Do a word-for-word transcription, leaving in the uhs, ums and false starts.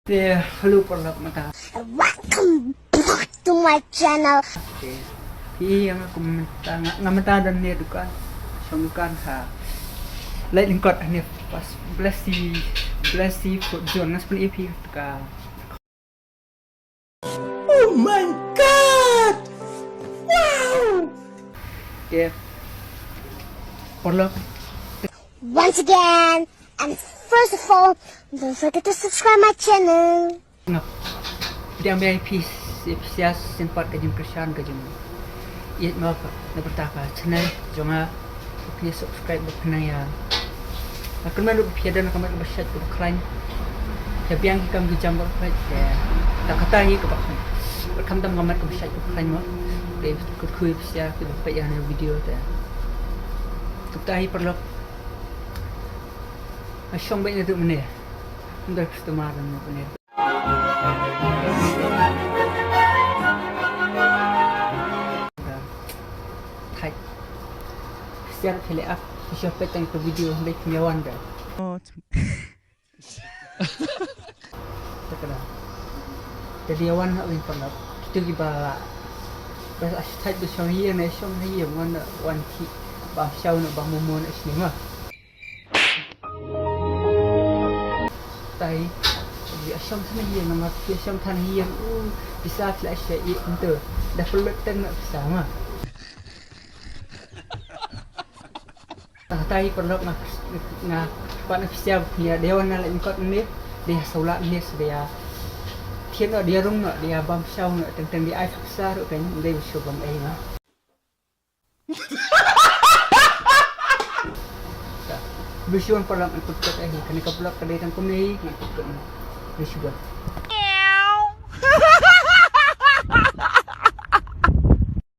Te, hello paralok mynta. Welcome back to my channel. Te, hi nga kumta nga, nga mynta don ne dukan. Shong dukan ha. Lait lyngkot ne pas Blessy, Blessy Food Zone nga spun ip hi ka. Oh my God! Wow! Te, paralok. Once again, and first of all, don't forget to subscribe my channel. Nga pdiang biang ïa phi, ïa phi sha sien pat ka jingkyrshan ka jing. Ïa ma pat na bynta ka channel jong nga, phi subscribe ba phin ïa. Nga kynmaw ruh ba phi don ka mat kaba shait kaba khlaiñ. Ïa biang ki kam ki jam ba khlaiñ. Ïa. Ta kata hi kaba khlaiñ. Khamtam ka mat kaba shait kaba khlaiñ mo. Te kut khui phi sha ki ba peit ïa ne video te. Kata hi paralok. Nga shong beit naduh mynne. Ym don customer naduh mynne. Thait. Share phi leh ap, phi sha peit tang ka video hynrei phim ïa wan da. Oh, t- Te ka da. Te dei wan ha win paralok. Kito kiba ba la thait ba shong ïing ne shong ha ïing wan wan ki ba shaw ne ba momo ne sni ma. Tai, ïa shong than ïa namar ïa shong than ïa u pisa phi la sha i ynto da pynlut tang na pisa ma. Ta tai paralok nga nga pat na pisa ïa dei wan na la ingkot ne dei ha sawla ne sa dei ïa thied no dei ïa rung no dei ïa bam shaw no teng teng dei ai pisa ruh kan dei u shu bam ai ma. Bishwan paralok ngan put kot ai hi kane ka vlog ka dei tang kumne hi ngan put kot. Bishwan.